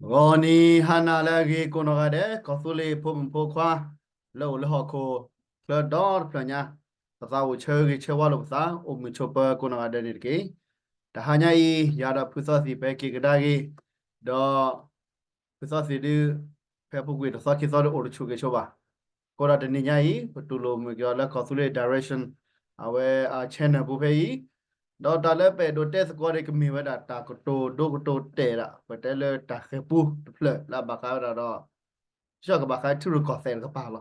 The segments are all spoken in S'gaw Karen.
ဂီၤနံၤဟါနၤလၢအဂ့ၤကိးနီၢ်ဂၤဒဲး ကီၢ်သူလ့ၤဖိမုၣ်ဖိခွါ လၢအိၣ်လၢဟီၣ်ခိၣ်ချၢဒီတဖျၢၣ်ညါ, ပသးအိၣ်ဆၢဂ့ၤဆၢဝါလိာ်ပသး အိၣ်မုာ်ဆိးပၢၤကိးနီၢ်ဂၤဒဲးန့ၣ်တက့ၢ်. တဟါညါအံၤ ယၤဒီးဖုသီသံၣ် ပဟဲက့ၤကဒါက့ၤ, ဒီး ဖုသီသံၣ်ဒုး ဖဲအပူၤကွံာ်တသီခံသီဒုးအိၣ်တဆူၣ်က့ၤဆိးဘၣ်. အဃိဒီးတနံၤညါအံၤ ပတူၢ်လိာ်မုာ်က့ၤအီၤလၢကီၢ်သူလ့ၤ direction အဝဲအ channel ပူၤဖဲအံၤ, ဒီးတၢ်လၢပအဲၣ်ဒိးတဲသကိးဒီးကမ့ၢ်ဝဲဒၣ်တၢ်ကတိၤဒိကတိၤတဲာ်ဒၣ် ပတဲလၢတၢ်ဃဲၤပူတဖျၢၣ်လၢအဘၣ်ဃးဝဲဒၣ်ဒီး ကဘၣ်ဃးထံရူၢ်ကီၢ်သဲးတကပၤလီၤ.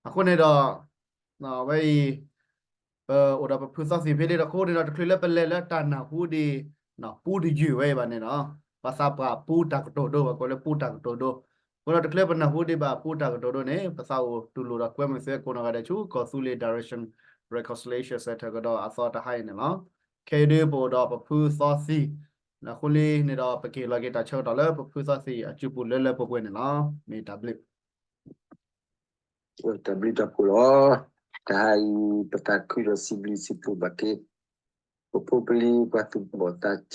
အဃိန့ၣ်ဒီး ဝဲအံၤ ပအိၣ်ဒီးပဖုသီသံၣ်ဖဲလံတခီန့ၣ်ဒီး တချုးလၢပလဲၤလၢတၢ်နၢ်ဟူဒံး ပူတယုၢ်ဝဲအံၤဘၣ်န့ၣ်ဒီး ပသးပှၢ်ပူတၢ်ကတိၤဒိ ပှၤကိးလၢပူတၢ်ကတိၤဒိ. အဃိဒီးတချုးပနၢ်ဟူဒံးဘၣ်ပူတၢ်ကတိၤဒိန့ၣ် ပသးအိၣ်တူၢ်လိာ်ဒီးကွဲမုာ်သုကိးနီၢ်ဂၤဒဲးဆူ ကီၢ်သူလ့ၤ direction reconciliation center ကဒီးအသီတဟါအံၤန့ၣ်လီၤ. ခဲအံၤဒုးပအိၣ်ဒီးပဖုသီသံၣ် အဃိလံန့ၣ်ဒီး ပကဟ့ၣ်လီၤက့ၤတၢ်ဆၢကတီၢ်လၢပဖုသီသံၣ်အစုပူၤလၢလၢပှဲၤပှဲၤန့ၣ်လီၤ. မ့ၢ်တၢ်ဘျုး တၢ်ဘျုးတၢ်ဖှိၣ်လီၤ. တဟါအံၤ ပသးခုဒီးစံးဘျုးစံးဖှိၣ်ဘၣ်က့ၤ ပဖိပလံၤပှၤသူၣ်ဘီၣ်သးစၢ်, ဒီးပဖိပလံၤသုးမုၢ်သံၣ်ဘ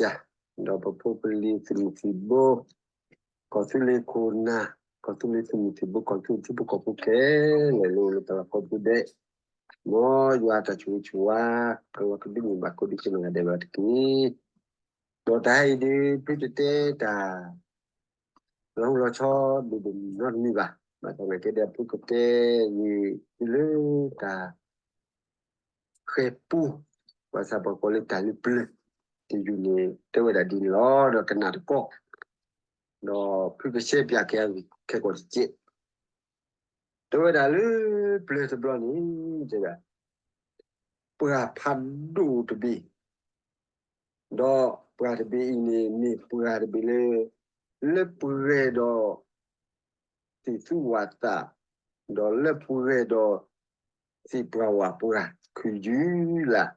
ိ, ကီၢ်သူလ့ၤခိၣ်နၢ်, ကီၢ်သူလ့ၤသုးမုၢ်သံၣ်ဘိ, ကီၢ်သူလ့ၤထံဖိကီၢ်ဖိခဲလၢာ်လၢအိၣ်လၢတၢ်လီၢ်ကိးပူၤဒဲး, မ်ယွၤတၢ်ဆိၣ်ဂ့ၤဆိၣ်ဝါ ကလီၤကဒုမ့ၢ်ဘၣ်ကိးဒံကနီၢ်ဂၤဒဲးဘၣ်တက့ၢ်. ဒီးတဟါအံၤဒုး ဖုတတဲတၢ် လီၤဟူလီၤဆီဒိၣ်ဒိၣ်နီတမံၤဘၣ်. ဘၣ်ဆၣ်သနာ်က့ဒီး ဖုကတဲဂ့ၤသုလၢတၢ်ဃဲၤပူ, ဘၣ်ဆၣ်ပှၤကိးလၢတၢ်လၢပျၢၤတယုၢ်န့ၣ် တဲဝဲဒၣ်ဒ်န့ၣ်လီၤ. ဒီးကနၣ်တကီၢ်, ဒီးဖုကရှဲပၠးက့ၤအဂ့ၢ်ခဲကိာ်တကဲး တဲဝဲဒၣ်လၢပျၢၤတဘျီန့ၣ် တဲဝဲဒၣ် ပှၢ်ဖးဒိၣ်တဘ့ၣ်, ဒီးပှၢ်တဘ့ၣ်အံၤန့ၣ် မ့ၢ်ပှၢ်တဘ့ၣ်လၢ လၢပှဲၤဒီး သ့ၣ်သူဝၣ်သၣ်, ဒီးလၢပှဲၤဒီး သ့ၣ်ပှၢ်ဝၣ်ပှၢ်ခုၣ်ယုၢ်လၢ်,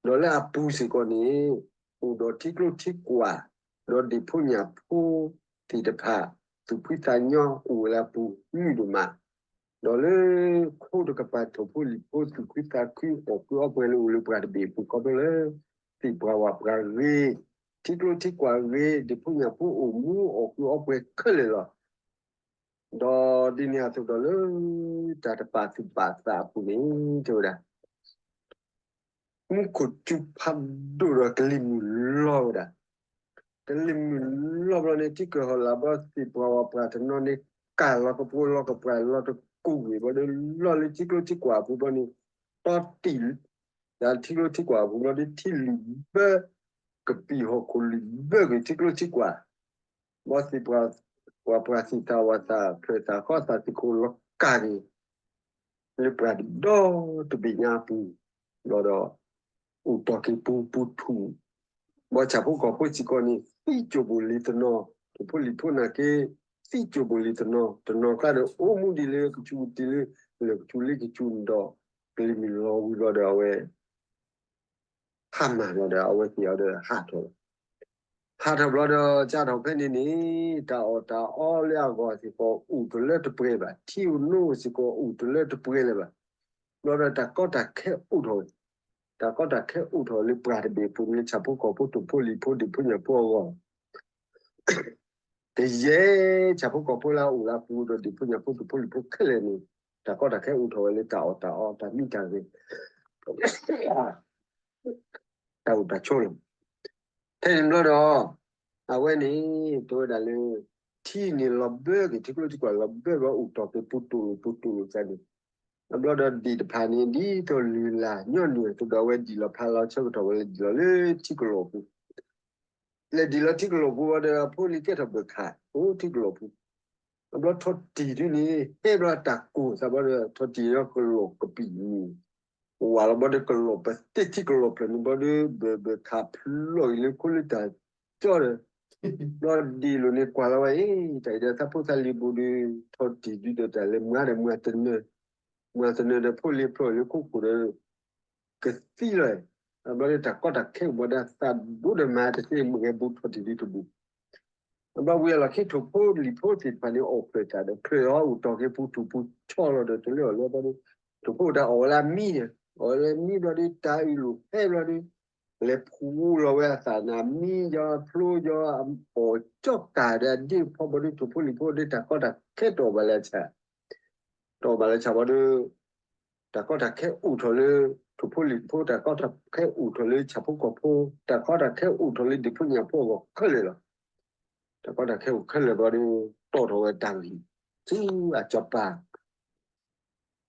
ဒီးလၢအပူၤစ့ၢ်ကီးန့ၣ် အိၣ်ဒီးထံကျိထံကွၢ်, ဒီးဒ့ၣ်ဖိညၣ်ဖိသ့ၣ်တဖၣ် သူၣ်ဖှံသးညီအိၣ်ဝဲလၢအပူၤမုၢ်ဒိၣ်မး, ဒီးလၢခိတကပၤ ထိၣ်ဖိလံၣ်ဖိ သူၣ်ခုသးခု အီၣ်ကုအီပှဲၤလၢအိၣ်လၢပှၢ်တဘ့ၣ်အပူၤ ခီဖျိလၢ သ့ၣ်ပှၢ်ဝၣ်ပှၢ်ဂ့ၤ, ထံကျိထံကွၢ်ဂ့ၤ, ဒ့ၣ်ဖိညၣ်ဖိအိၣ်မူအီၣ်ကုအီပှဲၤခဲလၢာ်လီၤ. ဒီးဒ်န့ၣ်အသိးဒီးလၢ တၢ်တပာ်သူၣ်ပာ်သးအပူၤန့ၣ် တဲဝဲဒၣ် မူခိၣ်စူၤဖးဒိၣ်ဒီးကလံၤမုၢ်လီၤဝဲဒၣ်, ကလံၤမုၢ်လီၤဘျီန့ၣ် ထံကဟီၣ်လာ်ဘျီ သ့ၣ်ပှၢ်ဝၣ်ပှၢ်တနီၤန့ၣ် ကၢ်လီၤကပှဲၤလီၤကပှဲၤလီၤတကူာ်ဂ့ၤဘျီဒီး လီၤလၢထံကျိထံကွၢ်အပူၤဘျီန့ၣ် တီတံၢ် ဒီးထံကျိထံကွၢ်အပူၤဘျီဒီး ထံလုာ်ဘၢ ကပံာ်ဟီၣ်ခိၣ်လုာ်ဘၢကွံာ်ထံကျိထံကွၢ်, ဘၣ်သ့ၣ်ပှၢ် ပှၤသ့ၣ်သၣ်ဝၣ်သၣ် ဖျၢၣ်သၣ်ဃီသၣ်သ့ၣ်ခိၣ်လီၤကၢ်န့ၣ် လၢပှၢ်ဒီတဘ့ၣ်ညါအပူၤ ဘျီဒီး အိၣ်တီၢ်က့ၤပူၤပူၤထူၣ်, ဘၣ်ဆၣ်ဖိကီၢ်ဖိစ့ၢ်ကီးန့ၣ် သံကၠိၣ်ဘိၣ်လံတနီၤ, ထိၣ်ဖိလံၣ်ဖိနာ်က့ သံကၠိၣ်ဘိၣ်လံတနီၤ, တနီၤကျါဒီးအိၣ်မူဒ်လၢကဆူးတ့ၢ်လၢ လၢကဆူးလ့ကဆူးဒီး ကလံၤမုၢ်လီၤဝံၤဘျီဒီးအဝဲ ဟါမၢ်ဘျီဒီး အဝဲသ့ၣ်အီၤဒီးဟးထီၣ်လီၤ. ဟးထီၣ်ဘျီဒီး ကၢ်ထီၣ်ဖဲန့ၣ်န့ၣ် တၢ်အီၣ်တၢ်အီလၢအဂီၢ်စ့ၢ်ကီးအိၣ်တလၢတပှဲၤဘၣ်, ထံအိၣ်နိစ့ၢ်ကီးအိၣ်တလၢတပှဲၤလၢၤဘၣ်. ဘျီဒီးတၢ်ကီတၢ်ခဲအိၣ်ထီၣ်ဝဲ, တၢ်ကီတၢ်ခဲအိၣ်ထီၣ်လၢပှၢ်တဘ့ၣ်အပူၤလၢဆၣ်ဖိကီၢ်ဖိထိၣ်ဖိလံၣ်ဖိဒ့ၣ်ဖိညၣ်ဖိအဂီၢ် တယဲၢ်ဆၣ်ဖိကီၢ်ဖိလၢအအိၣ်လၢအပူၤဒီးဒ့ၣ်ဖိညၣ်ဖိထိၣ်ဖိလံၣ်ဖိခဲလၢာ်န့ၣ် တၢ်ကီတၢ်ခဲအိၣ်ထီၣ်ဝဲလၢတၢ်အီၣ်တၢ်အီတၢ်မံတၢ်ဂဲၤ တၢ်အိၣ်တၢ်ဆိးလီၤ. ဖဲန့ၣ်ဘျီဒီး အဝဲန့ၣ် တဲဝဲဒၣ်လၢ ထံန့ၣ်လီၤဘၢက့ၤ ထံကျိထံကွၢ်လီၤဘၢဘၣ်အိၣ်တီၢ်က့ၤပူၤတူာ်လိာ်ပူၤတူာ်လိာ်န့ၣ်, အဘျီဒီးဒ့ၣ်တဖၣ်န့ၣ် ဒ်သိးလုၢ်လၢ်ညီနုၢ်အသိးဒီး အဝဲဒံၣ်လီၤဖးလီၤဆၢကတီၢ်ဝဲလၢဒံၣ်လီၤလၢထံကလီၢ်ပူၤ လဲၤဒံၣ်လီၤထံကလီၢ်ပူၤဘၣ်ဒီး အဖိလံၤကဲထီၣ်ဘၢၣ်ခး အိၣ်ထံကလီၢ်ပူၤ, အဘျီထီၣ်တံၢ်ဒုန့ၣ် ဟဲဘျီတၢ်ကိၢ်သးဘျီဒီး ထီၣ်တံၢ်ဒီးကလီၢ်ကပံာ်မုၢ် ဝးလီၤဘျီဒီးကလီၢ်ပသ့ၣ်ထံကလီၢ်ဖျၢၣ်န့ၣ်ဘျီဒီး ဘၢၣ်ဘၢၣ်ခးဖျိးအံၤလၢခိလၢတၢ်ကၠီဒီး ဘျီဒ့ၣ်လိာ်န့ၣ်ကွၢ်လီၤဝဲအံၤ တၢ်အံၤဒီးသးဖိသးလံၤဘိးဒီး ထီၣ်တံၢ်ဒုဒီးတၢ်လဲၤမၤဒီးမၤတနၢၤ မၤတနၢၤဒီးဖိလံၤဖျိးလၢခိခိၣ်ဒီး ကသံလီၤ, အဘျီဒီးတၢ်ကီတၢ်ခဲအိၣ်ဘၣ်ဒီးသးဘူးဒီးမၤတသ့မ့ၢ်ဂဲၤဘူးထီၣ်တံၢ်ဒုတဘူး အဘျီဝံၤအလီၢ်ခံထိၣ်ဖိလံၣ်ဖိသ့ၣ်တဖၣ်န့ၣ် အီၣ်ဖျၢၣ်တၢ်ဒီး ဖျၢၣ်အီၤအိၣ်တီၢ်က့ၤပူၤတူာ်ပူၤဆီလီၤဒီးတလၢအီၣ်လၢဘျီဒီး ထိၣ်ဖိတၢ်အီၣ်ဝဲလၢအမံန့ၣ် အီၣ်ဝဲလၢအမံဘျီဒီး တၢ်အုၣ်လိာ်ဟဲဘျီဒီး လဲၤဖှူလီၤဝဲအသးန့ၣ် အမံယီၤအဖျိယီၤ အီၣ်ကၠီၣ်ကးဒီးအဒ့ၣ်ဖီဘီဒုး ထိၣ်ဖိလံၣ်ဖိဒုး တၢ်ကီတၢ်ခဲတအိၣ်ဘၣ်လၢဆၣ်, တအိၣ်ဘၣ်လၢဆၣ်ဘီဒုး တၢ်ကီတၢ်ခဲအိၣ်ထီၣ်လၢ ထိၣ်ဖိလံၣ်ဖိ, တၢ်ကီတၢ်ခဲအိၣ်ထီၣ်လၢဆၣ်ဖိကီၢ်ဖိ, တၢ်ကီတၢ်ခဲအိၣ်ထီၣ်လၢဒ့ၣ်ဖိညၣ်ဖိအဂီၢ်ခဲလၢာ်လီၤ. တၢ်ကီတၢ်ခဲအိၣ်ခဲလၢာ်ဘီဒုး တီၣ်ထီၣ်ဝဲတၢ်ဂ့ၢ်ဆူအစီၤပၤ,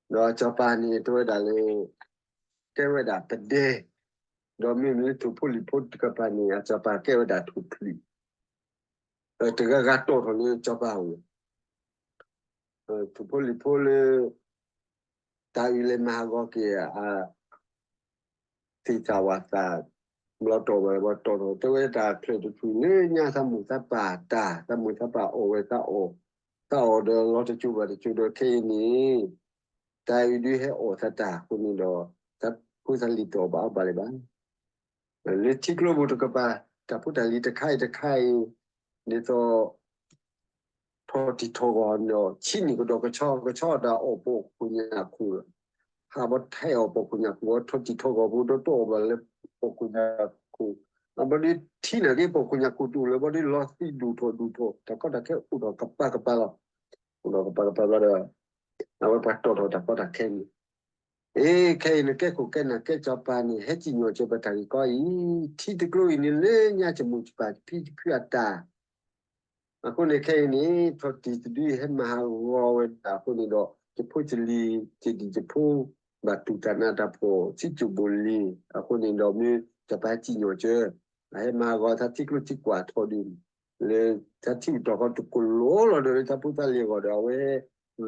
ဒီးအစီၤပၤန့ၣ် တဲဝဲဒၣ်လၢ ကဲဝဲဒၣ်ပဒဲ, ဒီးမ့မ့ၢ်လၢထိၣ်ဖိလံၣ်ဖိတကပၤန့ၣ် အစီၤပၤကဲဝဲဒၣ်ထိၣ်ဖျံး, တဂၤဂၤတီၣ်ထီၣ်လၢစီၤပၤအအိၣ်, ထိၣ်ဖိလံၣ်ဖိလၢ တၢ်အုၣ်လဲၤမၤဟးဂီၤက့ၤ သ့ၣ်သၣ်ဝၣ်သၣ်, ဘျီတီၣ်ဘၣ်လၢဘီတီၣ်ထီၣ် တဲဝဲတၢ်ချၢၣ်တဖုလၢညါသးမုၢ်သးပၢ်တၢ်, သးမုၢ်သးပၢ်အီၣ်ဝဲသးအီၣ်, သးအီၣ်ဒီးလီၤတစိၤဘၣ်တစိၤဒီးခဲအံၤန့ၣ် တၢ်အုၣ်ဒုးဟဲအီၣ်သးတၢ်အဃိန့ၣ်ဒီး သးဖိသးလံၤတအီၣ်ဘၣ်အီၣ်ဘၣ်လၢၤဘၣ်. လၢထံကျိပူၤတကပၤ တၢ်ဖိတၢ်လံၤတခါအံၤတခါအံၤ ဒ်သိး ထီၣ်တံၢ်ထီၣ်ဂီၤဒီး ဆံးန့ၢ်ကဒီးကဆီ, ကဆီတၢ်အီၣ်ပိာ်ခိၣ်ညၣ်ခိၣ်, ဟးဘီထဲအီၣ်ပိာ်ခိၣ်ညၣ်ခိၣ် ထီၣ်တံၢ်ထီၣ်ဂီၤပူၤဒီးတအီၣ်ဘၣ်လၢပိာ်ခိၣ်ညၣ်ခိၣ်, အဘီဒုးထံၣ်နာ်က့ ပိာ်ခိၣ်ညၣ်ခိၣ်တအိၣ်လၢၤဘီဒုး လီၤသံၣ်ဒူၣ်ထီၣ်ဒူၣ်ထီၣ် တၢ်ကီတၢ်ခဲအိၣ်ထီၣ်ကပၤကပၤလီၤ. အိၣ်ထီၣ်ကပၤကပၤဘျီဒီး အဝဲပှၤတီၣ်ထီၣ်တၢ်ကီတၢ်ခဲန့ၣ် အ့ ခဲအံၤနကဲခိၣ်ကဲနၢ်ကဲစီၤပၤန့ၣ် ဟဲစံၣ်ညီၣ်စၢၤပတၢ်ဂ့ၢ်ကီအံၤ, ထံတကျိအံၤန့ၣ်လၢညါယမိၢ်ယပၢ်ယဖံယဖုအတၢ်, အဃိန့ၣ်ခဲအံၤန့ၣ် ထီၣ်တံၢ်တဒုအံၤဟဲမၤဟးဂီၤဝဲဒၣ်အဃိန့ၣ်ဒီး ယဖိယလံၤ ယဒံၣ်ယဖိ ဘၣ်တူၢ်တၢ်နးတၢ်ဖှီၣ် ဆံးကိာ်ဘိၣ်လံ, အဃိန့ၣ်ဒီးမ့ၢ်စီၤပၤဟဲစံၣ်ညီၣ်စၢၤ အဟဲမၤဟးဂီၤသးထံကျိထံကွၢ်ထီၣ်ဒုး လၢသးထံၣ်တၢ်ဃီတကလိၤလီၤဒီး လၢသးဖိသးလံၤအဂီၢ်ဒီး အဝဲ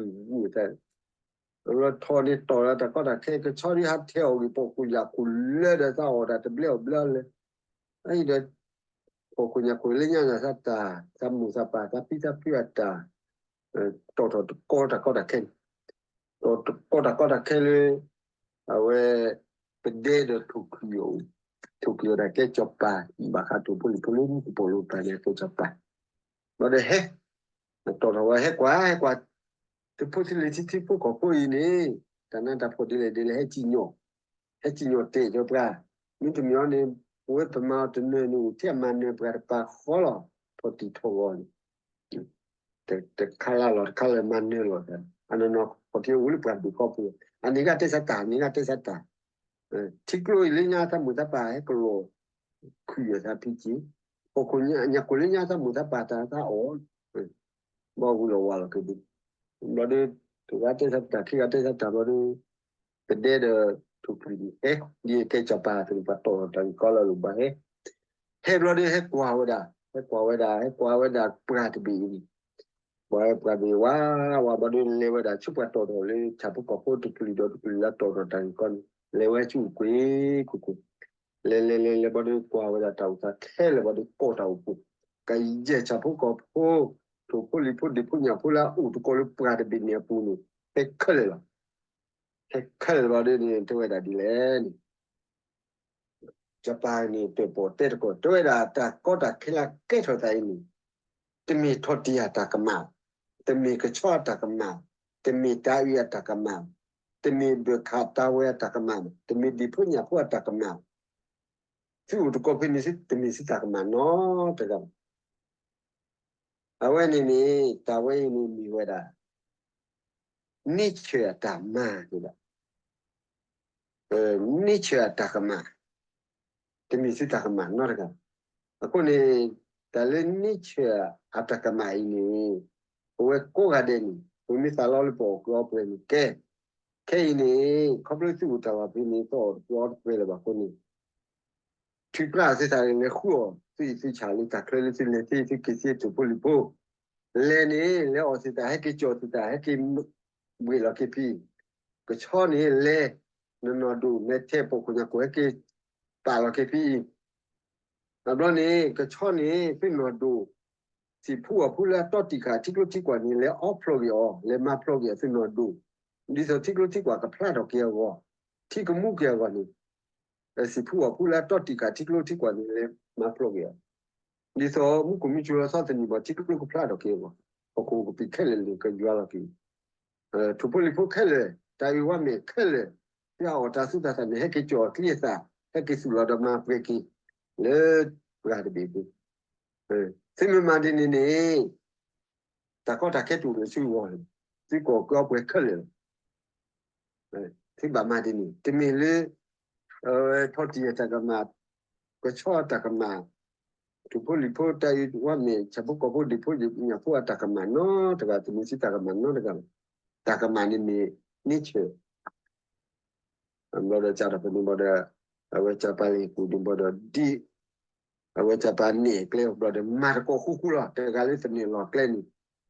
ဂုာ်ဂုာ်သး ထီၣ်န့ၣ်တီၣ်လၢတၢ်ကီတၢ်ခဲ ကဆီဒုးဟးထဲအီၣ်ဂ့ၤ ပိာ်ခိၣ်ညၣ်ခိၣ်လၢဒီးသးအီၣ်တၢ်တဘျဲအီၣ်ဘျဲလၢ အံၤဒီး ပိာ်ခိၣ်ညၣ်ခိၣ်လၢညါန့ၣ်သးတၢ် သးမုၢ်သးပၢ် သးဖံသးဖုအတၢ် တီၣ်ထီၣ်တကီတၢ်ကီတၢ်ခဲန့ၣ် တီၣ်တကီတၢ်ကီတၢ်ခဲလၢ အဝဲ ပဒဲဒီးထိၣ်ချံၣ်အီၤ ထိၣ်ချံၣ်အီၤတၢ်ကဲစီၤပၤ ဘၣ်ဃးထိၣ်ဖိလံၣ်ဖိလၢမူကပိာ်လိၤပၢ်န့ၣ် ကဲစီၤပၤ ဘျီဒီးဟဲ တီၣ်ထီၣ်ဝဲဟဲကွၢ် ဟဲကွၢ် သုးဖိသုးလံၤထံထံဖိကီၢ်ဖိအံၤန့ၣ် တၢ်နးတၢ်ဖှီၣ်ဒ်လဲၣ်ဒ်လဲၣ် ဟဲစံၣ်ညီၣ် ဟဲစံၣ်ညီၣ်တဲာ်ကၠီပှၤ မ့တမ့ၢ်အီၤန့ၣ် ပဝဲပမၤအီၤတနၢၤန့ၣ် အိၣ်ထဲအမၤနၢၤပှၤတပၤဃီလီၤ ထီၣ်တံၢ်ထီၣ်ဂီၤန့ၣ် တခါလၢ်လီၤ တခါလၢ်မၤနၢၤလီၤ အနီၢ်နီၢ်ခီၣ်ထံးအိၣ်လၢပှၤဘျုးခီပူၤ အန့ၣ်ဂၤတဲဆါတၢ် န့ၣ်ဂၤတဲဆါတၢ် ထံကျိအံၤလၢညါသးမုၢ်သးပၢ်ဟဲကလီၤ ခုၣ်အသးဖံက့ ပိာ်ခိၣ်ညၣ်ခိၣ်လၢညါသးမုၢ်သးပၢ်တၢ် သးအီၣ် ဘီဝံၤလီၤဝါလီၤက့ၤဒုး ဘျီဒီး တဂၤတဲဆါတၢ် ခံဂၤတဲဆါတၢ်ဘျီဒီး ပဒဲဒီး ထိၣ်ချံၣ်န့ၣ် ဟဲ ဒ်ကဲစီၤပၤသ့ၣ်တဖၣ် တီၣ်ထီၣ်တၢ်ဂ့ၢ်ကီလၢအလိၤဘၣ်ဟဲ ဟဲဘျီဒီး ဟဲကွၢ်ဝဲဒၣ် ဟဲကွၢ်ဝဲဒၣ် ဟဲကွၢ်ဝဲဒၣ်ပှၢ်တဘ့ၣ်အံၤန့ၣ် ပှၤပှၢ်တဘ့ၣ်ဝါ ဝါဘျီဒီး လဲၤဝဲဒၣ်ဆူပှၤတီၣ်ထီၣ်လၢ ဆၣ်ဖိကီၢ်ဖိတကလုာ်ဒီးတကလုာ်လၢတီၣ်ထီၣ်တၢ်ဂ့ၢ်ကီန့ၣ် လဲၤဝဲဆူကွ့ၢ်ကွ့ၢ်ကွ့ၢ် လဲၤလဲၤလဲၤလဲၤဘျီဒီး ကွၢ်ဝဲဒၣ်တၢ်အိၣ်သးခဲလၢာ်ဘျီဒီး ကိးတၢ်အိၣ်ဖှိၣ် ကယဲၢ်ဆၣ်ဖိကီၢ်ဖိ ထိၣ်ဖိလံၣ်ဖိဒ့ၣ်ဖိညၣ်ဖိလၢအအိၣ်သကိးလၢပှၢ်တဘ့ၣ်န့ၣ်အပူၤန့ၣ် ဟဲခဲလၢာ်လီၤ. ဟဲခဲလၢာ်ဘျီဒီးန့ၣ် တဲဝဲဒၣ်ဒ်လဲၣ်န့ၣ် စီၤပၤန့ၣ် တၢၣ်ပီၣ်တဲသကိး တဲဝဲဒၣ်တၢ်ကီတၢ်ခဲလၢကဲထီၣ်သးအံၤန့ၣ် တမ့ၢ်ထီၣ်တံၢ်အတၢ်ကမၣ်, တမ့ၢ်ကဆီအတၢ်ကမၣ်, တမ့ၢ်တၤအုးအတၢ်ကမၣ်, တမ့ၢ်ဘၢၣ်ခၣ်တၤဝဲအတၢ်ကမၣ်, တမ့ၢ်ဒ့ၣ်ဖိညၣ်ဖိအတၢ်ကမၣ်, သုအိၣ်သကိးဖဲန့ၣ် တမ့ၢ်သုတၢ်ကမၣ်နီတဂၤဘၣ်. အဝဲန့ၣ်န့ၣ် တၢ်ဝဲအံၤန့ၣ်မ့ၢ်ဝဲဒၣ် nature အတၢ်မၤန့ၣ်လီၤ. nature အတၢ်ကမၣ် တမ့ၢ်သုတၢ်ကမၣ်နီတဂၤဘၣ်. အဃိန့ၣ် တၢ်လၢ nature အတၢ်ကမၣ်အံၤန့ၣ် ပဝဲကိးဂၤဒဲးန့ၣ် ပမ့ၢ်သးလီလၢပအီၣ်ကုအီပှဲၤန့ၣ် ကဲ ခဲအံၤန့ၣ် ခီဖျိသုအိၣ်တၢ်လီၢ်ဖဲန့ၣ် ပအီၣ်တပှဲၤအီတပှဲၤလၢၤဘၣ်အဃိန့ၣ် ထုးပျၢ်သုသးလၢလဲၤဃုအီၣ် သုအံၣ်သုဆၣ်လၢတၢ်ချၢလၢသုလဲၤသ့ သုက့ၤသ့ထိၣ်ဖိလံၣ်ဖိ, လဲၤန့ၣ် လဲၤအီၣ်သုသး ဟဲက့ၤကၠီၣ်သုသး ဟဲက့ၤဘှ့ၣ်လီၤက့ၤဖဲအံၤ, ကဆီန့ၣ် လဲၤ နနီၢ်ဒိၣ် မဲာ်ထဲပိာ်ခိၣ်ညၣ်ခိၣ် ဟဲက့ၤပာ်လီၤက့ၤဖဲအံၤ, အဘျီန့ၣ် ကဆီန့ၣ် သုနီၢ်ဒိၣ် စံၣ်ဖူအီၣ်ဖူလၢအတီတံၢ်ဃာ်ထံကျိထံကွၢ်န့ၣ် လဲၤအီဖျိးက့ၤအီၤ လဲၤမၤဖျိးက့ၤအီၤ သုနီၢ်ဒိၣ်, ဒ်သိးထံကျိထံကွၢ်ကဖျါထီၣ်က့ၤအဂီၢ်, ထံကမူက့ၤအဂီၢ်န့ၣ် စံၣ်ဖူအီၣ်ဖူလၢအတီတံၢ်ဃာ်ထံကျိထံကွၢ်န့ၣ် လဲၤမၤဖျိးက့ၤအီၤ, ဒ်သိးမူခိၣ်မုၢ်ကၠိလီၤဆီသနံးဘၣ် ထံကျိကဖျါထီၣ်က့ၤအဂီၢ်, ဟီၣ်ခိၣ်ကပံာ်ခဲလၢာ်န့ၣ် ကယွၤလီၤက့ၤ ထိၣ်ဖိလံၣ်ဖိခဲလၢာ်, တၢ်အုၣ်ဝါမဲာ်ခဲလၢာ်, သုအီၣ်တၢ်သူတၢ်သၣ်န့ၣ် ဟဲက့ၤကၠီၣ်အချံအသၣ်, ဟဲက့ၤသူၣ်လီၤဒီးမၤပှဲၤက့ၤ လၢပှၤတဘ့ၣ်ပူၤ, သုမ့ၢ်မၤဒ်န့ၣ်န့ၣ် တၢ်ကီတၢ်ခဲတအိၣ်လၢၤဆူဂီၢ်လၢၤ, သုကီၢ်ကီပှဲၤခဲလၢာ်လီၤ. သုဘၣ်မၤဒ်န့ၣ် တမ့ၢ်လၢ ထီၣ်တံၢ်အတၢ်ကမၣ်, ကဆီအတၢ်ကမၣ်, ထူၣ်ဖိလံာ်ဖိတၢ်အံၤဝဲမ့ၢ် ဆၣ်ဖိကီၢ်ဖိဒံၣ်ဖိညၣ်ဖိအတၢ်ကမၣ်နီတဂၤ, တမ့ၢ်ဆံးတၢ်ကမၣ်နီတဂၤဘၣ်. တၢ်ကမၣ်န့ၣ်မ့ၢ် nature ဘျီဒီး ကၢ်ထီၣ်ဖဲန့ၣ်ဘျီဒီး အဝဲကၢ်ပၤလဲၤကူၣ်န့ၣ်ဘျီဒီး ဒ် အဝဲကၢ်ပၤနဲၣ်ကျဲအီၤဘျီဒီး မၤသကိးဃူဃူလီၤ. တဂၤလၢသန့ၤလီၤကျဲန့ၣ်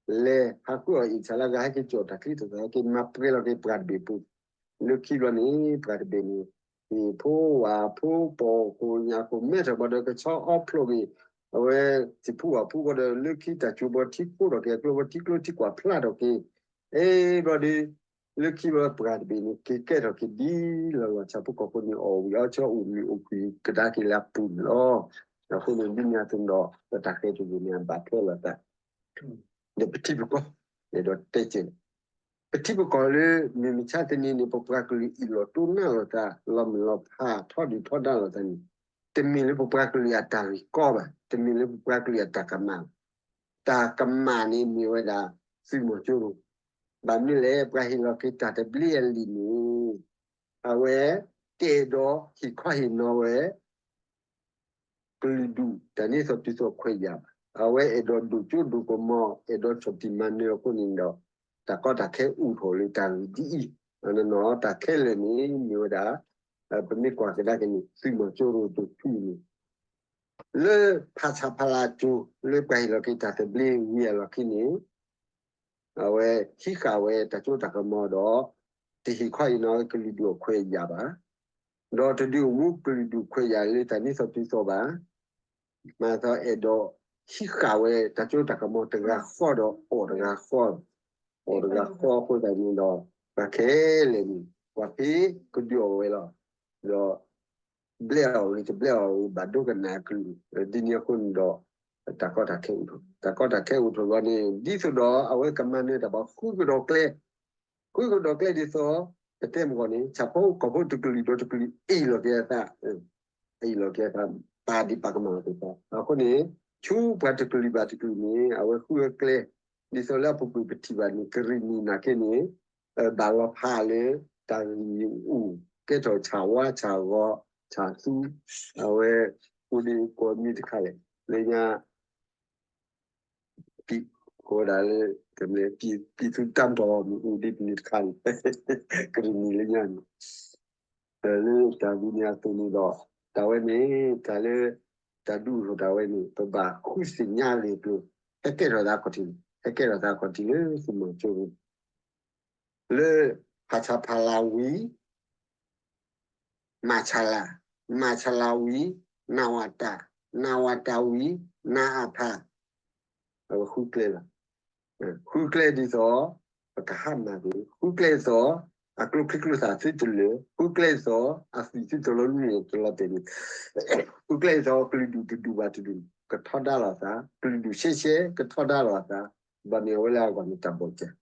လဲၤဟးဃုအီၣ်အ့ၣ်ဆၣ်လၢဂၤ ဟဲက့ၤကၠီၣ်တၢ်ချံတၢ်သး ဟဲက့ၤမၤပှဲၤလီၤက့ၤပှၤတဘ့ၣ်ပူၤ, လၢခံဘျီန့ၣ် ပှၤတဘ့ၣ်န့ၣ် ဟံၣ်ဖိဝၣ်ဖိ ပိာ်ခိၣ်ညၣ်ခိၣ် မဲထီၣ်ဘျီဒီး ကဆီအီဖျိးက့ၤ အဝဲစံာ်ဖူဝၣ်ဖူဘျီဒီး လၢခံတၢ်စိၤဘီထံဖိထီၣ်က့ၤ အကျိဘီထံကျိထံကွၢ်ဖျါထီၣ်က့ၤ, အ့ ဘျီဒီး လၢခံဘျီပှၤတဘ့ၣ်န့ၣ် က့ၤကဲထီၣ်က့ၤဒ်လီၤလီၤ ဆၣ်ဖိကီၢ်ဖိန့ၣ် အီၣ်ဝံၤအီဆၢ အိၣ်မုာ်အိၣ်ခုၣ်ကဒါက့ၤလၢအပူၤန့ၣ်လီၤ. အဃိန့ၣ် ဒ်န့ၣ်အသိးဒီး ပတၢ်ဃဲၤတဂ့ၤန့ၣ် အဘၣ်ထွဲလိာ်သး ဒီးပထံပကီၢ် အဲၣ်ဒိးတဲကဲး ပထံပကီၢ်လၢ မုၢ်မဆါတနံၤန့ၣ် ပပှၤကလုာ်အ့ၣ်လိာ်တိၢ်နီၣ်လိာ်သး လီၤမုၢ်လီၤဖး ထီဒုၣ်ထီဒါလိာ်သးန့ၣ် တမ့ၢ်လၢပပှၤကလုာ်အတၢ်ဂ့ၢ်ကီဘၣ်, တမ့ၢ်လၢပပှၤကလုာ်အတၢ်ကမၣ်ဘၣ်. တၢ်ကမၣ်န့ၣ်မ့ၢ်ဝဲဒၣ် သုးမီၤကၠိရိၤ, ဘၣ်မနုၤလဲၣ် ပှၤဟ့ၣ်လီၤက့ၤတၢ်သဘျ့အလံာ်န့ၣ် အဝဲ တအဲၣ်ဒိးဟ့ၣ်ခီဟ့ၣ်နီၤဝဲ ကလုာ်ဒူၣ်တၢ်န့ၢ်သီၣ်တုၤသီၣ်ခွဲးယာ်ဘၣ်. အဝဲအဲၣ်ဒိးဒိၣ်စိဒိၣ်ကမီၤ အဲၣ်ဒိးဆီၣ်တံၢ်မၤနၢၤအဃိန့ၣ်ဒီး တၢ်ကီတၢ်ခဲအိၣ်ထီၣ်လၢတၢ်ဂ့ၢ်ဒ်အံၤ, တၢ်ခဲလၢာ်န့ၣ်မ့ၢ်ဝဲဒၣ် ပမ့ၢ်ကွၢ်ကဒါက့ၤန့ၣ် သုးမီၤကၠိရိၤတဖုန့ၣ် လၢဖးဆါဖးလါကၠိ လၢပှၤဟ့ၣ်လီၤက့ၤတၢ်သဘျ့ဝံၤအလီၢ်ခံန့ၣ် အဝဲဟံးဃာ်ဝဲတၢ်စိတၢ်ကမီၤဒီး တဟ့ၣ်ခီဟ့ၣ်နီၤကလုာ်ဒူၣ်အခွဲးအယာ်ဘၣ်, ဒီးတဒုးအိၣ်မူကလုာ်ဒူၣ်ခွဲးယာ်လၢတၢ်န့ၢ်သီၣ်တုၤသီၣ်ဘၣ်, မၤသးအဲၣ်ဒိးဟံးဃာ်ဝဲတၢ်စိတၢ်ကမီၤတဂၤဃီဒီးအီၣ်တဂၤဃီ, အီၣ်တဂၤဃီအဃိသတးန့ၣ်ဒီး ပှၤခဲလၢာ်န့ၣ် ပှၤဖဲကဒုးအီၣ်ဝဲလီၤ. ဒီး ဘျဲၣ်အီၤဂ့ၤ တဘျဲၣ်အီၤဂ့ၤ ဘၣ်ဒိကနၣ်အကလုၢ်, ဒ်န့ၣ်အဃိန့ၣ်ဒီး တၢ်ကီတၢ်ခဲအိၣ်ထီၣ်, တၢ်ကီတၢ်ခဲအိၣ်ထီၣ်ဘျီန့ၣ် ဒ်သိးဒီးအဝဲကမၤနၢၤတၢ်ဘၣ်ဃုကဒီးကျဲ, ဃုကဒီးကျဲဒ်သိး ပတဲမ့ၢ်ဂီၢ်န့ၣ် ဆၣ်ဖိကီၢ်ဖိတကလုာ်ဒီးတကလုာ် အ့ၣ်လိာ်က့ၤအသး, အ့ၣ်လိာ်က့ၤအသး ပာ်ဒံးပာ်ကမၣ်လိာ်က့ၤသး, အဃိန့ၣ် ဆူပှၤတကလုာ်ဘၣ်တကလုာ်န့ၣ် အဝဲဃုအကျဲ, ဒ်သိးလၢအပူၤကွံာ်ပထံၣ်ဘၣ်န့ၣ် ကရံၣ်နံၣ်နာ်က့န့ၣ် ဘၣ်လီၤဖးလၢ တၢ်ဂံၢ်အူၣ် ကဲထီၣ်ဆၣ်ဝါဆၣ်ဂီၤ ဆၣ်သူ, အဝဲ အိၣ်ဒံးကိးမံၤတခါလဲၣ် လၢညါ ကိးဝဲဒၣ်လၢ ကမ့ၢ် ပြည်သူ့တပ်မတော် မ့ၢ်အိၣ်ဒံးမံၤတခါန့ၣ် ကရံၣ်နံၣ်လၢညါန့ၣ် လၢတၢ်ဒုးန့ၣ်အသိးန့ၣ်ဒီး တၢ်ဝဲန့ၣ် တၢ်လၢ တၢ်ဒုးအိၣ်ထီၣ်တၢ်ဝဲန့ၣ် ပဘၣ်ဃုသ့ၣ်ညါဂ့ၢ်ကျိၤ ဟဲကဲထီၣ်သးခီၣ်ထံး, ဟဲကဲထီၣ်သးခီၣ်ထံးလၢသုးမီၤကၠိရိၤ လၢဖးဆါဖးလါဝံၤ မၤဆါလါ, မၤဆါလါဝံၤ နဝတ, နဝတဝံၤ နအဖ, အဝဲဃုကျဲလီၤ. ဃုကျဲဒ်သိး ပကဟးမၤက့ၤ, ဃုကျဲဒ်သိး အကျိချံကျိသၣ်သုတလၢာ်, ဃုကျဲဒ်သိး အသွံၣ်သုတလီၤလူန့ၣ်တလီၤတဲာ်န့ၣ်, ဃုကျဲဒ်သိး ကလုာ်ဒူၣ်တဒူၣ်ဘၣ်တဒူၣ် ကထီဒါလိာ်အသး, ကလုာ်ဒူၣ်ရှဲရှဲ ကထီဒါလိာ်အသး, ဘၣ်မ့ၢ်အဝဲလၢအဂီၢ်န့ၣ်တၢ်ဘီၣ်စၢ်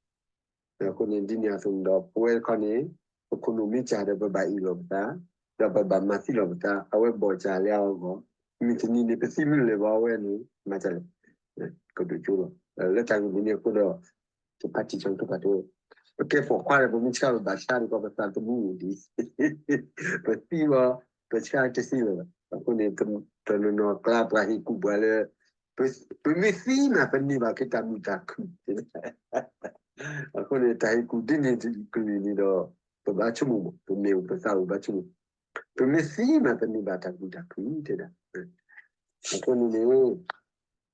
အဃိန့ၣ် ဒ်န့ၣ်အသိးန့ၣ်ဒီး ပဝဲတခီန့ၣ် ပခိၣ်နူာ်မ့ၢ်စၢ်ဒီး ပဘၣ်အ့ၣ်လိာ်ပသး, ဒီးပဘၣ်မၤသံလိာ်ပသး, အဝဲဘီၣ်စၢ်လၢအဂီၢ်, မုၢ်တနံၤန့ၣ် ပသံမ့ၢ်လၢာ်ဘၣ်အဝဲန့ၣ် မၤစၢ်လဲၣ်, ကဒိၣ်ကၠိလီၤ. လၢတၢ်ဂ့ၢ်န့ၣ်အဃိဒီး တပာ်တံၢ်စီတပာ်တဝဲ, ပကဲပိာ်ခွါဒီး ပမ့ၢ်ဆှၢပဘၣ်ဆှၢဒီးကီး ပသးသမူအိၣ်ဒံး, ပသံဘၣ် ပဆှၢတသံလၢၤဘၣ်. အဃိန့ၣ် တနီၤနီၤကျါပှၤဟ့ၣ်ကူၣ်ပှၤလၢ ပမ့ၢ်သံမး ပန့ၢ်ဘၣ်က့ၤတၢ်မုာ်တၢ်ခုၣ် အဃိန့ၣ် တၢ်ဟ့ၣ်ကူၣ်ဒ်န့ၣ်တကလုာ်န့ၣ်ဒီး ပဘၣ်ဆိကမိၣ်မး, ပမ့ၢ်အိၣ်ပသးအိၣ်ဘၣ်ဆိကမိၣ်, ပမ့ၢ်သံမး ပန့ၢ်ဘၣ်တၢ်မုာ်တၢ်ခုၣ်တဲဒၣ်. အဃိန့ၣ်န့ၣ်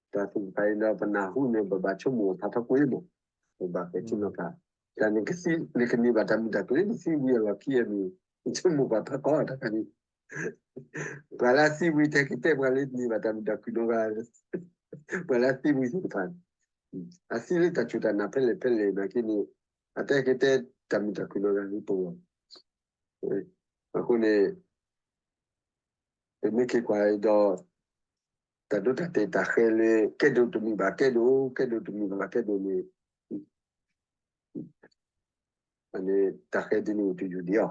တၢ်သူၣ်ဖးအံၤဒီး ပနၢ်ဟူန့ၣ် ပဘၣ်ဆိကမိၣ်ဖးထီၣ်ကွံာ်မး, ပဘၣ်ပဲာ်ထံနီၤဖး, တၢ်နကသံ နကန့ၢ်ဘၣ်တၢ်မုာ်တၢ်ခုၣ်လၢနသံဝံၤအလီၢ်ခံအမ့ၢ် နဆိကမိၣ်ပှၤဖးကီတၢ်ခါန့ၣ် ပှၤလၢအသံဝံၤ တဟဲက့ၤတဲပှၤလၢန့ၢ်ဘၣ်တၢ်မုာ်တၢ်ခုၣ်နီတဂၤ, ပှၤလၢအသံဝံၤသ့ၣ်တဖၣ်န့ၣ် အသံလၢတၢ်စူၢ်တၢ်နာ်ဖဲလဲၣ်ဖဲလဲၣ်နာ်က့န့ၣ် အတဟဲက့ၤတဲတၢ်မုာ်တၢ်ခုၣ်နီတဂၤလၢပဂီၢ်. အဃိန့ၣ် ပမ့ၢ်က့ၤကွၢ်ဒီး တၢ်ဒိတၢ်တဲာ်တၢ်ဃဲလၢ ကဲဒိၣ်တမ့ၢ်ဘၣ်ကဲဒိၣ်, ကဲဒိၣ်တမ့ၢ်ဘၣ်ကဲဒိၣ်န့ၣ် တၢ်ဃဲဒ်န့ၣ်အိၣ်တယုၢ်ဒံးအီၤ.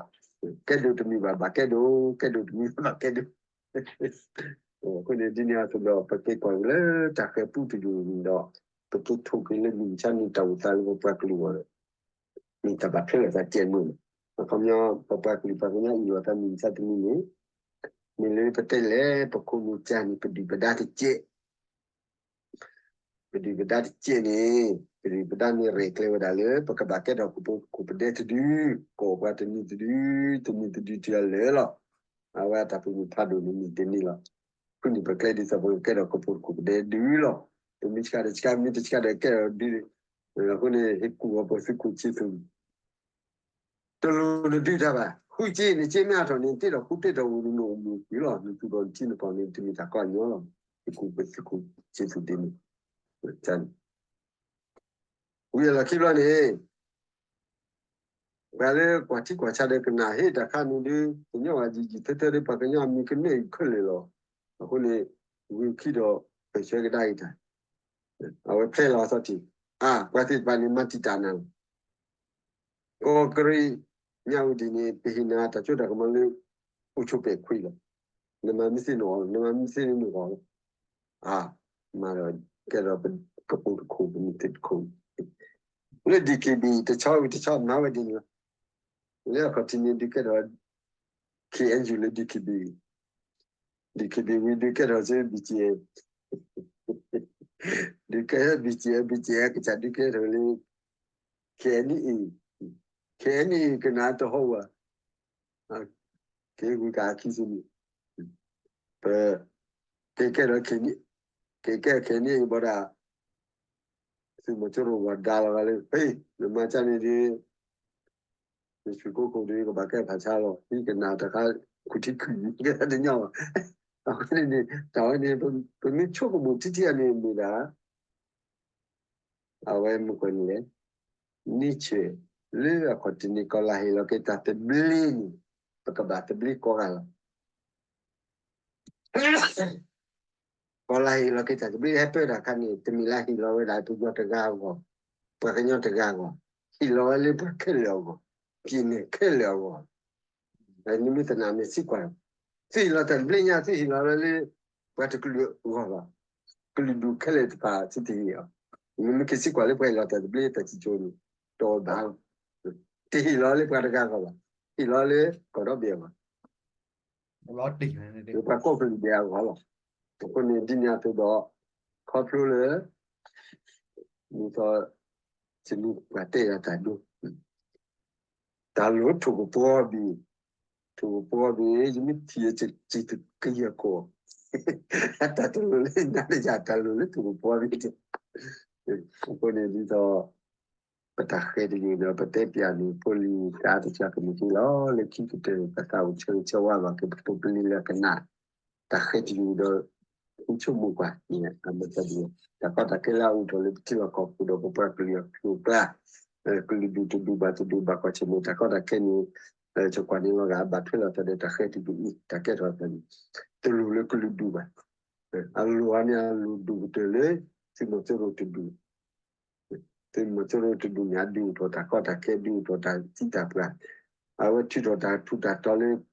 ကဲဒိၣ်တမံၤဘၣ် ဘၣ်ကဲဒိၣ်, ကဲဒိၣ်တမံၤဘၣ် ဘၣ်ကဲဒိၣ်. အဃိန့ၣ် ဒ်န့ၣ်အသိးဒီး ပက့ၤကွၢ်က့ၤလၢတၢ်ဃဲၤပူတဒူၣ်န့ၣ်ဒီး ပက့ၤထိၣ်က့ၤလၢမုၢ်မဆါန့ၣ် တၢ်အိၣ်သးလၢပပှၤကလုာ်အဂီၢ် မ့ၢ်တၢ်ဘၣ်ထွဲလိာ်သးတကဲးမုၢ်လီၤ. အခီပညီ ပပှၤကလုာ်ပှၤကညီအံၤလိာ်သးမုၢ်မဆါတနံၤန့ၣ် မ့ၢ်လၢပတဲလဲၣ် ပခိၣ်နူာ်ကၢ်န့ၣ် ပဒုၣ်ပဒါတကဲး ပဒုၣ်ပဒါတကဲးန့ၣ် ပဒုၣ်ပဒါန့ၣ်ရဲၣ်ကျဲၤဝဲဒၣ်လၢ ပကဘၣ်ကဲထီၣ်ကပိာ်ခိၣ်ပဒဲတဒု, ကိးပှၤတနံၤတဒု, တနံၤတဒုတုၤအလၢာ်လီၤ. အဝဲအတၢ်ပညိၣ်ဖးဒိၣ်န့ၣ်မ့ၢ်တန့ၢ်လီၤ. ဃုန့ၢ်ပကျဲဒ်သိးပကကဲထီၣ်ကပိာ်ခိၣ်ပဒဲဒုလီၤ. ပမ့ၢ်ဆှးဒီးဆှး မ့ၢ်တဆှးဒီးကဲထီၣ်ဒု, အဃိန့ၣ် ဟ့ၣ်ကူၣ်အီၤပသုးခိၣ်ဆံသူ တလိၣ်နဒုးတၢ်ဘၣ်. ဃုစ့န့ၣ် စ့မ့ၢ်အါထီၣ်န့ၣ် တ့ထီၣ်ဃူတ့ထီၣ်ဝူၤန့ၣ် နအိၣ်မူကွံာ်လီၤ. နသူၣ်ထီၣ်နထံနကီၢ်န့ၣ် တမ့ၢ်တၢ်ကီအညီလီၤ. သုးခိၣ်ပသုးခိၣ်ဆံသူဒ်န့ၣ် ဝံၤအလီၢ်ခံဘျီန့ၣ် ပှၤလၢကွၢ်ထံကွၢ်ဆးဒီးကနၣ်ဟ့ၣ်တၢ်ခါန့ၣ်ဒုး ကညီဂၤယံာ်ယံာ်ထဲထဲဒီး ပှၤကညီအမံၤကနၢအံၤခဲလၢာ်လီၤ. အဃိန့ၣ် ဝံၤခံဒီး ပဆၢကဒါအံၤတၢ် အဝဲဖျဲလီၤအသီတံၢ် အါ ပှၤသ့ၣ်တဖၣ်န့ၣ် မၤတံာ်တာ်နၤလီၤ. ကီၢ်ကရံၣ် မၠၣ်ဝတံၣ်န့ၣ် ပဟ့ၣ်နၤတၢ်စိတၢ်ကမီၤလၢ အိၣ်ဆိးပဲာ်ခွံလီၤ. နမၤမ့ၢ်သ့နဂီၢ်လီၤ, နမၤမ့ၢ်သ့နဂီၢ်လီၤ. အါ မၤဒီး ကဲဒီးကပိာ်တခိၣ် ပမ့ၢ်သ့တခိၣ် လၢ DKB တဆီဝံၤတဆီမၤဝဲဒ်န့ၣ်လီၤ. လၢအခီၣ်ထံးန့ၣ် ဒုးကဲထီၣ် KNU လၢ DKB, DKB ဝံၤဒုးကဲထီၣ်စ့ BGF, ဒုးကဲ BGF, BGF ကစၢ်ဒုးကဲထီၣ်လၢ KNA, KNA ကနၣ်တဟီဝဲ က့ၤဝံၤကခံစ့န့ၣ် ပ က့ၤကဲထီၣ် က့ၤကဲထီၣ် KNA ဘၣ်ဒၣ် သုးမီၤစိရိၤဝဲဒါလီၤဂၤလၢ ဟ့ၣ် နမၤကၢ်န့ၣ်ဒုး နဆူၣ်ကိၢ်ခိၣ်ဒုး ကဘၣ်ကဲဖးဆါလီၤ. ဟံးကနၣ်တခါ ခူၣ်ထံခုၣ် ကဲတညီဘၣ်. အဃိန့ၣ် တၢ်ဝဲန့ၣ် ပမ့ၢ်ဆိကမိၣ်ထံထံအန့ၣ်မ့ၢ်ဒၣ် အဝဲမ့ၢ်ကွၢ်န့ၣ်လဲၣ် nature လၢအခီၣ်ထံးန့ၣ် ကီၢ်လၢ်ဟ့ၣ်လီၤက့ၤတၢ်သဘျ့န့ၣ် ပကဘၣ်သဘျ့ကိးဂၤလီၤ. ကီၢ်လၢ်ဟ့ၣ်လီၤက့ၤတၢ်သဘျ့ဟဲပၢတၢ်ခါန့ၣ် တမ့ၢ်လၢဟ့ၣ်လီၤဝဲဒၣ်ပယီၤတဂၤအဂီၢ်, ပှၤကညီတဂၤအဂီၢ်, ဟ့ၣ်လီၤဝဲလၢပှၤခဲလၢာ်အဂီၢ်, ပံၤန့ၣ်ခဲလၢာ်အဂီၢ်, နမ့ၢ်သနာ်မ့ၢ်သံကွၢ်, သုဟ့ၣ်လီၤတၢ်သဘျ့ညါ သုဟ့ၣ်လီၤဝဲလၢ ပှၤတကလုာ်အဂီၢ်လီၤ. ကလုာ်ဒူၣ်ခဲလၢာ်တဖၣ်သုတဟ့ၣ်အီၤ, နမ့ၢ်က့ၤသံကွၢ်လၢပှၤဟ့ၣ်လီၤတၢ်သဘျ့တၢ်စံၣ်စိၤန့ၣ် တအိၣ်ဘၣ်လီၤ. တဟ့ၣ်လီၤလၢပှၤတဂၤအဂီၢ်ဘၣ်, ဟ့ၣ်လီၤလၢကီၢ်ဒီဘ့ၣ်အဂီၢ် လၢပှၤကိးကလုာ်ဒဲးအဂီၢ်လီၤ. အဃိန့ၣ်ဒ်န့ၣ်အသိးဒီး ခီဖျိလၢ ဒ်သိး စမုၢ်ပှၢ်တဲယၤတၢ်ဒိ တၢ်လိၣ်ထိၣ်ကပီၤဘ့ၣ်, ထိၣ်ကပီၤဘ့ၣ် ယမ့ၢ်ထံၣ်ယစံးတကယၤကီၢ်, တၢ်တလိၣ်လၢနၤတယၤ တၢ်လိၣ်လၢထိၣ်ကပီၤဘ့ၣ်, အဃိန့ၣ်ဒ်သိး ပတၢ်ဃဲတယုၢ်ဒီး ပတဲပၠးန့ၣ် ဖိလံၤတၢ်တၢ်ကမုၢ်က့လီၤ လၢခံကတၢၢ် ပသးအိၣ်ဆၢဂ့ၤဆၢဝါဘၣ်က့ၤ ပဖိပလံၤလၢကနၣ် တၢ်ဃဲတယုၢ်ဒီး ဆိကမိၣ်ကွၢ်န့ၣ် အမ့ၢ်တၢ်ဒ် တၢ်ကီတၢ်ခဲလၢအအိၣ်ထီၣ်လၢပထံလီၢ်ကီၢ်ပူၤဒီး ပပှၤကလုာ်အကျိၤအကျဲ ကလုာ်ဒူၣ်တဒူၣ်ဘၣ်တဒူၣ်ဘၣ်ကွၢ်ဆၢၣ်မဲာ် တၢ်ကီတၢ်ခဲန့ၣ် ကကွၢ်န့ၣ်လီၤဂာ် ဘၣ်ထွဲလိာ်သးဒီးတၢ်ဃဲတယုၢ်အံၤ တၢ်ကဲထီၣ်သးန့ၣ် တလိၣ်လၢကလုာ်ဒူၣ်ဘၣ်. အလိၣ်အီၤန့ၣ် အလိၣ်ဒိၣ်ကတၢၢ်လၢ သုးမီၤစိရိၤတဒူၣ် သုးမီၤစိရိၤတဒူၣ်န့ၣ် အဒုးအိၣ်ထီၣ်တၢ်ကီတၢ်ခဲ ဒုးအိၣ်ထီၣ်တၢ်သံတၢ်ပှၢ်, အဝဲထုးထီၣ်တၢ်ထူးတၢ်တီၤလၢ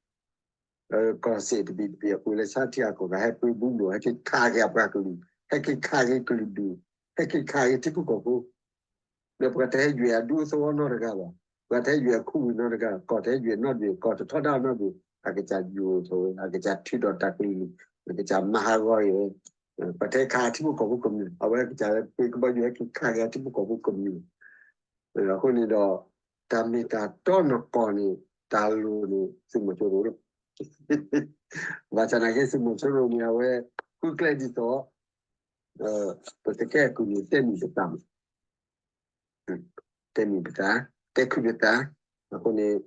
ကီၢ်စဲၣ်တဘ့ၣ်တဘ့ၣ်အပူၤ လၢဆါထံအကီၢ်ဂၤ ဟဲပှ့ၤဘူးလိာ် ဟဲက့ၤခးက့ၤအပှၤကလုာ်, ဟဲက့ၤခးက့ၤကလုာ်ဒူၣ်, ဟဲက့ၤခးက့ၤထံဖိကီၢ်ဖိ ဒီးပှၤတဟဲယွဲၣ်အဒူအသဝီနီတဂၤဘၣ်, ပှၤတဟဲယွဲၣ်အခိၣ်ဝံၤနီတဂၤ, ကီၢ်တဟဲယွဲၣ်နီတဘ့ၣ်, ကီၢ်တထီဒါနီတဘ့ၣ်, အကစၢ်ယိာ်ထီၣ်ဝဲ, အကစၢ်ထုးထီၣ်တၢ်ကလုၢ်, အကစၢ်မၤဟးဂီၤအီၤ, ပှၤတဟဲခးထံဖိကီၢ်ဖိကမျၢၢ်, အဝဲကစၢ်ပှ့ၤကဘီယူၤ ဟဲက့ၤခးက့ၤအထံဖိကီၢ်ဖိကမျၢၢ်. အဃိန့ၣ်ဒီး တၢ်မ့ၢ်တၢ်တီနီၢ်ကီၢ်န့ၣ် တၢ်လိၣ်န့ၣ် သုးမီၤစိရိၤလီၤ. ဘၣ်ဆၣ်နာ်က့ သုးမီၤစိရိၤန့ၣ် အဝဲ ဃုကျဲဒ်သိး ပတကဲကုၢ်န့ၣ် တဲမံၤပသးမး, တဲမံၤပသး, တဲခုပသး, အဃိန့ၣ်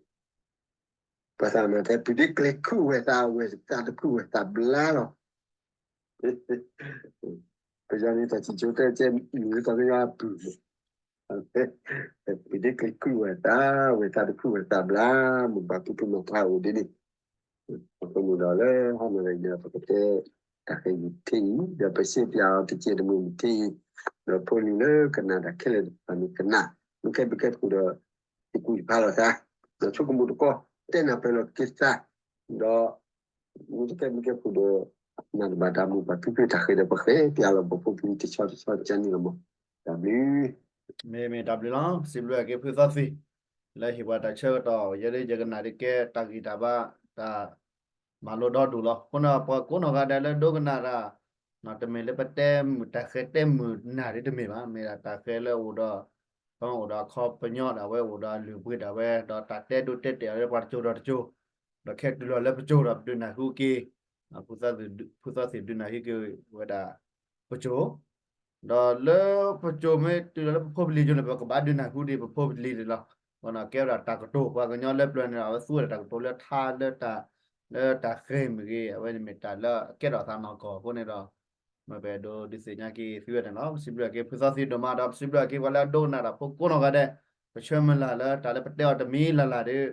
ပှၤသးမၤတဲ ပူၤဒ့ကျဲၤခုၣ်ဝဲသးဝဲ သးတခုၣ်ဝဲသးဘျါလီၤ. ပယီၤန့ၣ် တၢ်စံၣ်စိၤတဲကဲမံၤ ပှၤကညီအပုၢ်န့ၣ် ပူၤဒ့ကျဲၤခုၣ်ဝဲသးဝဲ သးတခုၣ်ဝဲသးဘျါ, မိၢ်ပၢ်ဖံဖုမၤတၢ်အိၣ်ဒ်န့ၣ်, အဃိန့ၣ်ဒီးလၢဟါနံၤအံၤဒီး ပကတဲ တၢ်ဃဲယုၢ်ထံအံၤ ဒီးပစံးပၠးအီၤတကဲးတမံၤမံၤထံအံၤ, ဒီးဖိလံၤလၢကနၣ်တၢ်ခဲလၢာ်တဖၣ်န့ၣ်ကနၣ်, မ့ၢ်ကဲဘျုးကဲဖှိၣ်ဒီး ဟ့ၣ်ကူၣ်ဟ့ၣ်ဖးလိာ်သး, ဒီးဆိကမိၣ်တကီ တဲနၢ်ပၢၢ်လီၤက့ၤသး ဒီး မ့ၢ်တကဲမ့ၢ်ကဲဖိဒီး နၢ်တဘၣ်တၢ်မုာ်ဘၣ်ဖုဖုတၢ်ဃ့ဒီး ပဃ့ပျၢ်လီၤပဖိပလံၤတဆီတဆီကန့ၣ်လီၤမး. တၢ်ဘျုး မ့ၢ်မ့ၢ်တၢ်ဘျုးလီၤ. စံးဘျုးက့ၤဖုသီသံ လၢဟ့ၣ်ပှၤတၢ်ဆၢကတီၢ် ယဲဒၣ်ယကနၣ်ဒ်ကဲတၢ်ဂံၢ်တၢ်ဘါ တၢ်မၤလိဒီဒူၣ်လီၤ. အဃိန့ၣ် ပှၤကိးနီၢ်ဂၤဒဲးလၢဒိကနၣ်တၢ် တမ့ၢ်လၢပတဲမုာ်တၢ်ဃဲတဲမုာ်နၢ်ဒ်တမ့ၢ်ဘၣ်. မ့ၢ်ဒၣ်တၢ်ဃဲလၢအအိၣ်ဒီး ပအိၣ်ဒီးအခီပညီဒၣ်ဝဲ အိၣ်ဒီးအလုၢ်အပှ့ၤဒၣ်ဝဲ ဒီးတၢ်တဲဒိတဲတဲာ်လၢပှၤတစိၤဒီးတစိၤ ဒီးခဲတုၤလီၤလၢပစိၤဒီးပဒုးနၢ်ဟူက့ၤ ဖုသီသံၣ်ဒုးနၢ်ဟူက့ၤဝဲဒၣ်ပစိၤ ဒီးလၢပစိၤမ့ၢ်တုၤလီၤလၢပဖိပလံၤကၠိန့ၣ် ပကဘၣ်ဒုးနၢ်ဟူဒံးပဖိပလံၤန့ၣ်လီၤ. အဃိန့ၣ် ကဲဝဲဒၣ်တၢ်ကတိၤ ပှၤကညီလၢပျၢၤန့ၣ်ဒီး အဝဲသူဝဲဒၣ်တၢ်ကတိၤလၢထါလၢတၢ် လၢတၢ်ဃ့ၢ်မ့ၢ်ဂ့ၤ အဝဲန့ၣ်မ့ၢ်တၢ်လၢအကဲထီၣ်သးနီၢ်ကီၢ်အဃိန့ၣ်ဒီး မ့ၢ်ပအဲၣ်ဒိးဒုးသ့ၣ်ညါက့ၤသုဝဲန့ၣ်လီၤ. ပစံးဘျုးက့ၤဖုသီသံဒိၣ်မးဒီး ပစံးဘျုးက့ၤပှၤလၢအဒိကနၣ်တၢ်ဖိကိးနီၢ်ဂၤဒဲး ပဆၢမုၢ်လၢ်လၢတၢ်လၢပတဲအီၤတမံၤလၢ်လၢ်ဒီး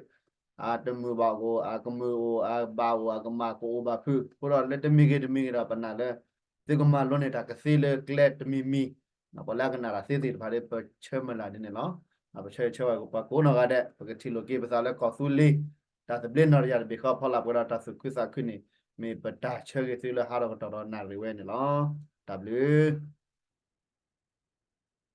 အတမုာ်ဘၣ်အိၣ် အကမုာ်အိၣ် အဘၣ်အိၣ် အကမၣ်ကအိၣ်ဘၣ်ဖုး အဃိဒီးလၢတမံၤဂ့ၤတမံၤဂ့ၤဒီး ပနာ်လၢ သုကမၤလိန့ၢ်တၢ်ကသ့လၢကျဲတမံၤမံၤ ပှၤလၢအကနၣ်တၢ်သ့သ့ၣ်တဖၣ်ဒီး ပဆၢမုၢ်လၢ်ဒ်န့ၣ်လီၤ. ပဆၢဂ့ၤဆၢဝါက့ၤပှၤကိးနီၢ်ဂၤဒဲး ပကထံၣ်လိာ်က့ၤပသးလၢကီၢ်သူလ့ၤ တၢ်သဘျ့နီၢ်တယၢ်တဘ့ၣ်ဃီဖီလာ်ပှဲၤဒီးတၢ်သူၣ်ခုသးခုန့ၣ် မ့ၢ်ပတၢ်ဆၢဂ့ၤသုလၢဟါဒီးကတီၢ်ဒီးနၣ်ရံၣ်ဝဲန့ၣ်လီၤ. တၢ်ဘျုး